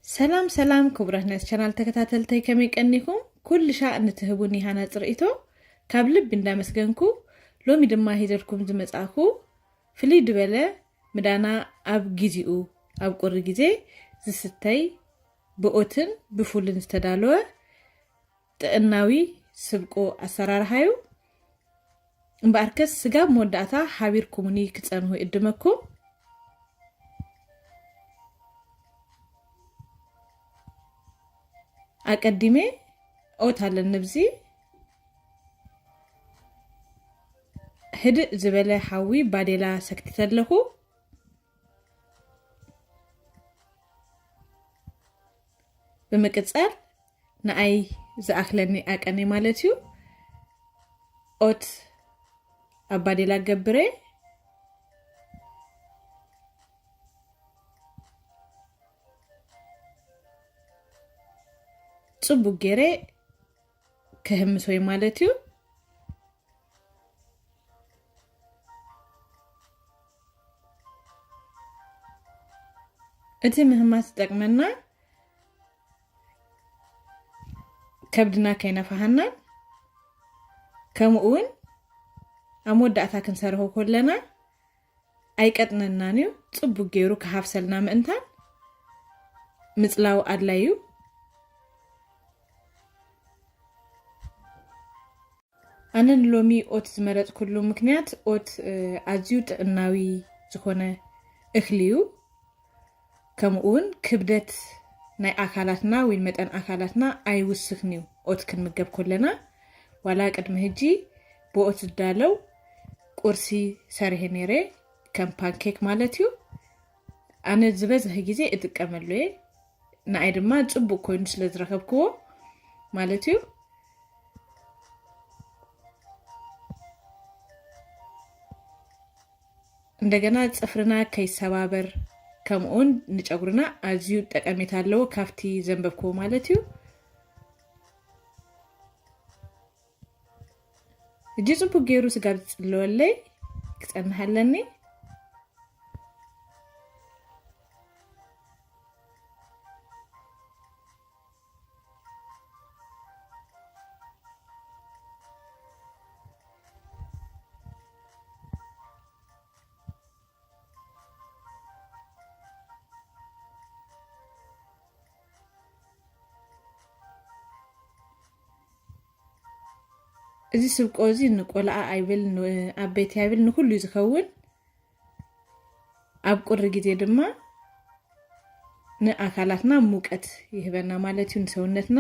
ሰላም ሰላም ክቡራት ናይ ቻናል ተከታተልተይ፣ ከመይ ቀኒኹም? ኩሉ ሻዕ ንትህቡኒ ሃናፂ ርእይቶ ካብ ልቢ እንዳመስገንኩ፣ ሎሚ ድማ ሂዘልኩም ዝመጻእኩ ፍልይ ዝበለ ምዳና ኣብ ጊዜኡ፣ ኣብ ቁሪ ጊዜ ዝስተይ ብኦትን ብፉልን ዝተዳለወ ጥዕናዊ ስብቆ ኣሰራርሓ እዩ። እምበኣርከስ ስጋብ መወዳእታ ሓቢርኩምኒ ክጸንሁ ይእድመኩም። ኣቀዲመ ኦት ኣለኒ ኣብዚ ህድእ ዝበለ ሓዊ ባዴላ ሰክቲተ ኣለኹ። ብምቅጻል ንኣይ ዝኣኽለኒ ኣቀኒ ማለት እዩ። ኦት ኣብ ባዴላ ገብረ ጽቡቅ ገይረ ክህምሶይ ማለት እዩ። እቲ ምህማስ ዝጠቅመና ከብድና ከይነፋሃና፣ ከምኡ እውን ኣብ መወዳእታ ክንሰርሆ ከለና ኣይቀጥነናን እዩ። ጽቡቅ ገይሩ ክሃፍሰልና ምእንታን ምጽላው ኣድላይ እዩ። ኣነ ንሎሚ ኦት ዝመረጽኩሉ ምክንያት ኦት፣ እ፣ ኣዝዩ ጥዕናዊ ዝኾነ እኽሊ እዩ። ከምኡ እውን ክብደት ናይ ኣካላትና ወይ መጠን ኣካላትና ኣይውስኽን እዩ። ኦት ክንምገብ ከለና ዋላ ቅድሚ ሕጂ ብኦት ዝዳለው ቁርሲ ሰሪሐ ነይረ፣ ከም ፓንኬክ ማለት እዩ። ኣነ ዝበዝሐ ግዜ እጥቀመሉ እየ። ንኣይ ድማ ጽቡቅ ኮይኑ ስለ ዝረኸብክዎ ማለት እዩ። እንደገና ጽፍርና ከይሰባበር ከምኡውን ንጨጉርና ኣዝዩ ጠቀሜታ ኣለዎ ካብቲ ዘንበብክዎ ማለት እዩ። እጂ ጽቡቅ ገይሩ ስጋብ ዝጽለወለይ ክጸንሃለኒ። እዚ ስብቆ እዚ ንቆልዓ ኣይብል፣ ንዓበይቲ ኣይብል፣ ንኩሉ እዩ ዝኸውን። ኣብ ቁሪ ግዜ ድማ ንኣካላትና ሙቀት ይህበና ማለት እዩ፣ ንሰውነትና።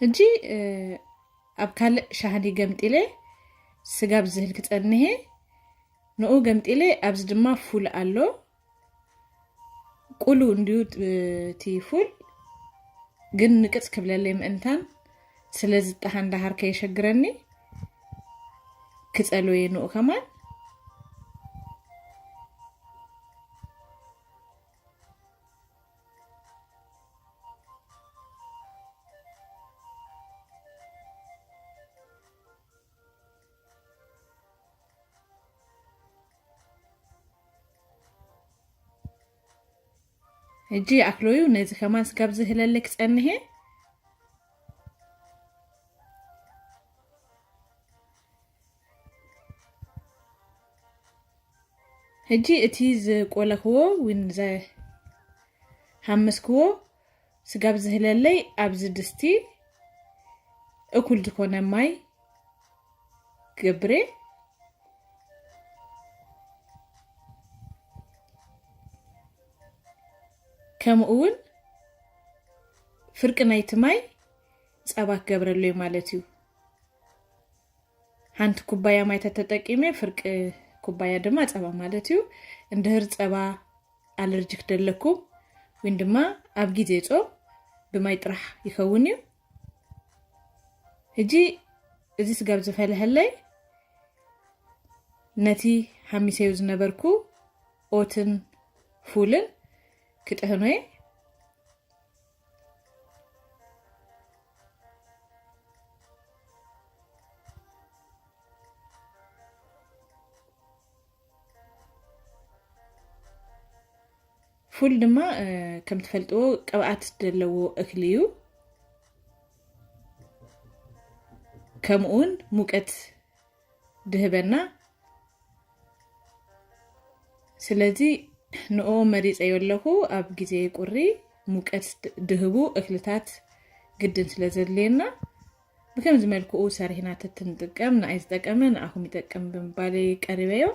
ሕጂ፣ እ፣ ኣብ ካልእ ሻህዲ ገምጢለ ስጋብ ዝህል ክጸንሄ፣ ንኡ ገምጢለ ኣብዚ ድማ ፉል ኣሎ። ቁሉ እንድዩ፣ እ፣ እቲ ፉል ግን ንቅጽ ክብለለይ ምእንታን ስለ ዝጠሃን ደሃር ከየሸግረኒ ክጸልወየ ንኡ ከማን። ሕጂ ይኣክሎ እዩ። ነዚ ከማን ስጋብ ዝህለለ ክጸንሄ። ሕጂ እቲ ዝቆለኽዎ ውን ዘሃመስክዎ ስጋብ ዝህለለይ ኣብዚ ድስቲ እኩል ዝኾነ ማይ ገብሬ፣ ከምኡ እውን ፍርቂ ናይቲ ማይ ጸባ ክገብረሉ እዩ ማለት እዩ። ሓንቲ ኩባያ ማይ ተተጠቂመ፣ ፍርቂ ኩባያ ድማ ጸባ ማለት እዩ። እንድህር ጸባ ኣለርጂክ ደለኩም፣ ወይን ድማ ኣብ ግዜ ጾም ብማይ ጥራሕ ይኸውን እዩ። ሕጂ እዚ ስጋብ ዝፈልሐለይ፣ ነቲ ሓሚሰዮ ዝነበርኩ ኦትን ፉልን ክጥህኖ እየ። ፉል ድማ ከም ትፈልጥዎ ቅብኣት ዘለዎ እክሊ እዩ። ከምኡውን ሙቀት ድህበና። ስለዚ ንኡ መሪፀዮ ኣለኹ። ኣብ ግዜ ቁሪ ሙቀት ድህቡ እክልታት ግድን ስለ ዘድልየና ብከምዚ መልክኡ ሰሪሕና ተትንጥቀም ንኣይ ዝጠቀመ ንኣኹም ይጠቅም ብምባለይ ቀሪበዮ።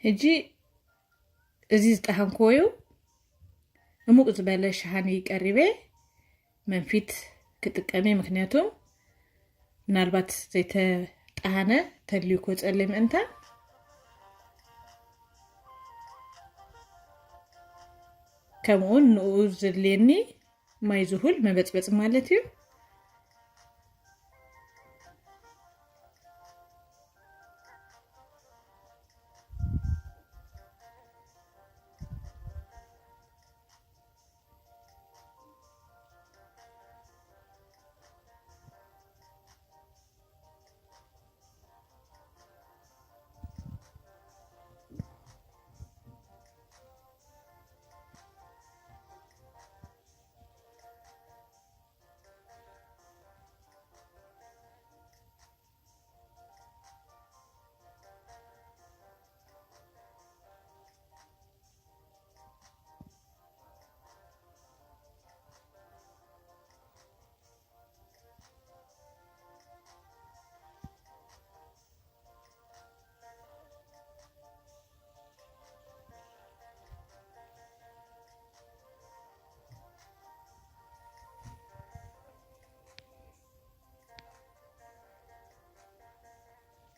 ሕጂ እዚ ዝጠሃንክዎ እዩ። እሙቅ ዝበለ ሸሃኒ ቀሪበ መንፊት ክጥቀም እየ፣ ምክንያቱ ምናልባት ዘይተጠሃነ ተልዩ ክወፀለይ ምእንታን። ከምኡውን ንኡ ዘድልየኒ ማይ ዝሁል መበፅበፂ ማለት እዩ።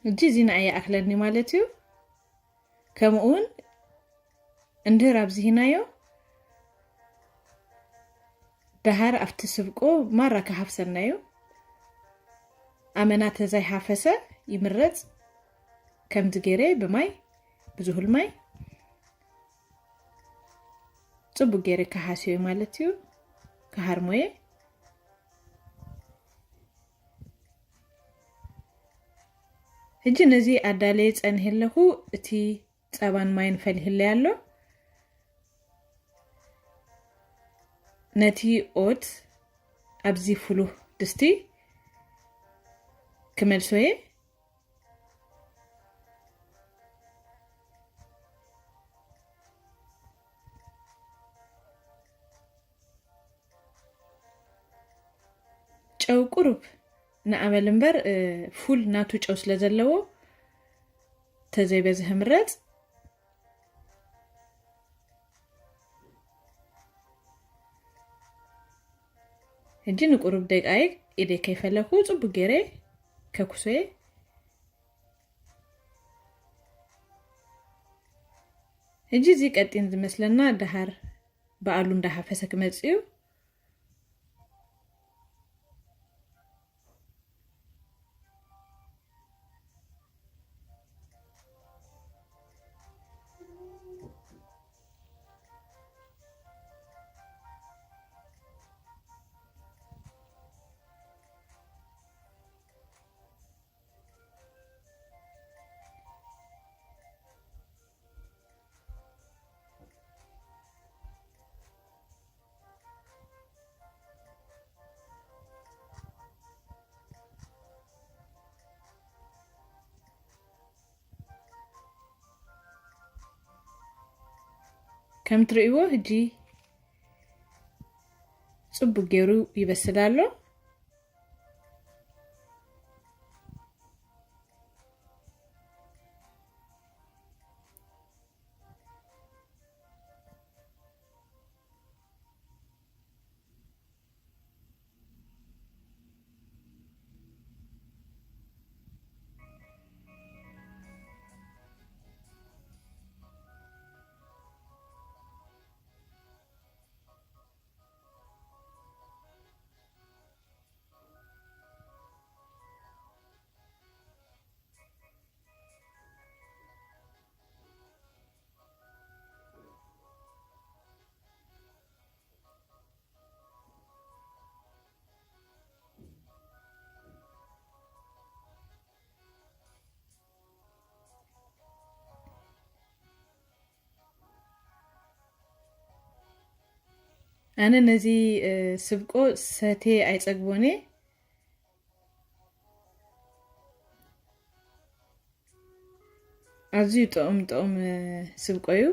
ሕጂ እዚ ንኣይ ይኣኽለኒ ማለት እዩ። ከምኡ እውን እንድህር ኣብዚሂናዮ ደሃር ኣብቲ ስብቆ ማራ ክሃፍሰና እዩ። ኣመና ተዘይሃፈሰ ይምረፅ። ከምዚ ገይረ ብማይ ብዝሁል ማይ ፅቡቅ ገይረ ክሃስዮ ማለት እዩ። ክሃርሞየ ሕጂ ነዚ ኣዳለየ ጸንሄ ኣለኹ። እቲ ጸባን ማይን ፈልህለይ ኣሎ። ነቲ ኦት ኣብዚ ፍሉህ ድስቲ ክመልሶ እየ። ጨው ቁሩብ ንኣመል እምበር፣ እ፣ ፉል ናቱ ጨው ስለ ዘለዎ ተዘይበዝሀ ምረጽ። ሕጂ ንቁሩብ ደቃይቅ ኢደይ ከይፈለኹ ጽቡቅ ገይረ ከኩሶ እየ። ሕጂ እዚ ቀጢን ዝመስለና ደሃር ብኣሉ እንዳሃፈሰ ክመጽእ እዩ። ከም ትርእይዎ ሕጂ ጽቡቅ ገይሩ ይበስል ኣሎ። ኣነ ነዚ፣ እ፣ ስብቆ ሰቴ ኣይጸግቦን እየ። ኣዝዩ ጥዑም ጥዑም፣ እ፣ ስብቆ እዩ።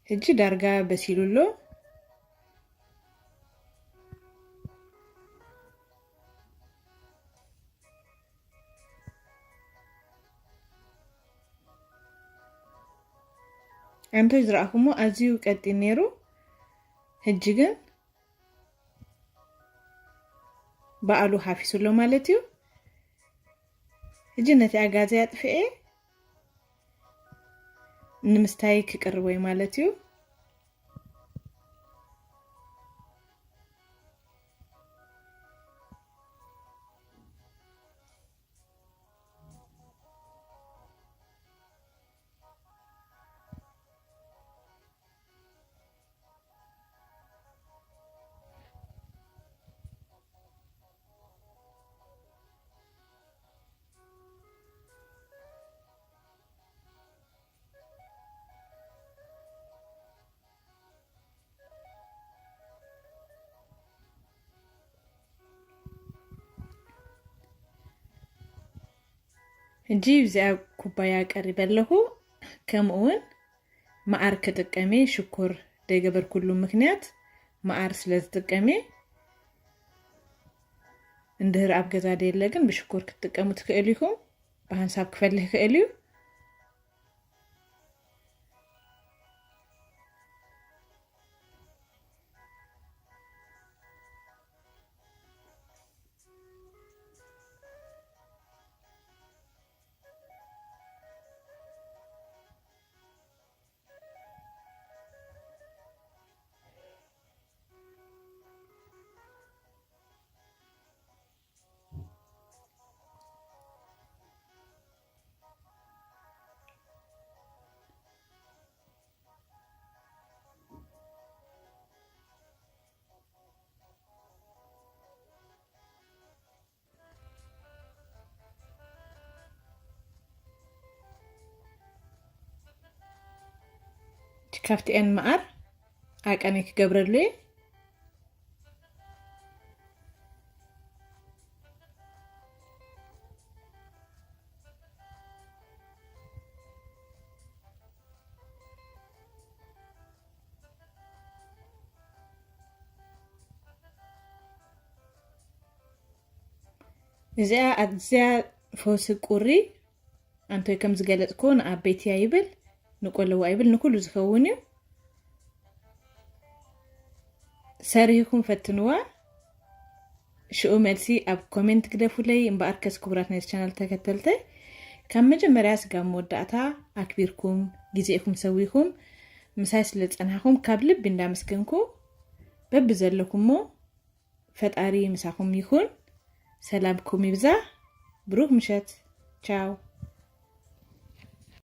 ሕጂ ዳርጋ በሲሉ ኣሎ። ኣንቶይ ዝረኣኹሞ ኣዝዩ ቀጢን ነይሩ። ሕጂ ግን በዓሉ ሓፊሱ ኣሎ ማለት እዩ። ሕጂ ነቲ ኣጋዘይ ኣጥፍኤ ንምስታይ ክቅርብ ወይ ማለት እዩ። ሕጂ እዚኣ ኩባያ ቀሪበ ኣለኹ። ከምኡ እውን መዓር ክጥቀም እየ። ሽኮር ዘይገበርኩሉ ምኽንያት መዓር ስለ ዝጥቀም እየ። እንድህር ኣብ ገዛ ደየለ ግን ብሽኮር ክትጥቀሙ ትኽእል ኢኹም። ብሃንሳብ ክፈልህ ይኽእል እዩ። ካብቲአን መዓር ኣቀኔ ክገብረሉ እየ። እዚኣ ኣዝያ ፈውሲ ቁሪ ኣንቶይ ከም ዝገለጽክዎ ንኣበይትያ ይብል፣ ንቆለዋ ይብል፣ ንኩሉ ዝኸውን እዩ። ሰሪህኩም ፈትንዋ። ሽኡ መልሲ ኣብ ኮሜንት ግደፉለይ። እምበኣርከስ ክቡራት ናይ ቻናል ተከተልተይ ካብ መጀመርያ ስጋብ መወዳእታ ኣክቢርኩም ግዜኹም ሰዊኹም ምሳይ ስለ ዝጸናሕኩም ካብ ልቢ እንዳመስገንኩ በብዘለኩሞ ፈጣሪ ምሳኹም ይኹን። ሰላምኩም ይብዛ። ብሩክ ምሸት። ቻው።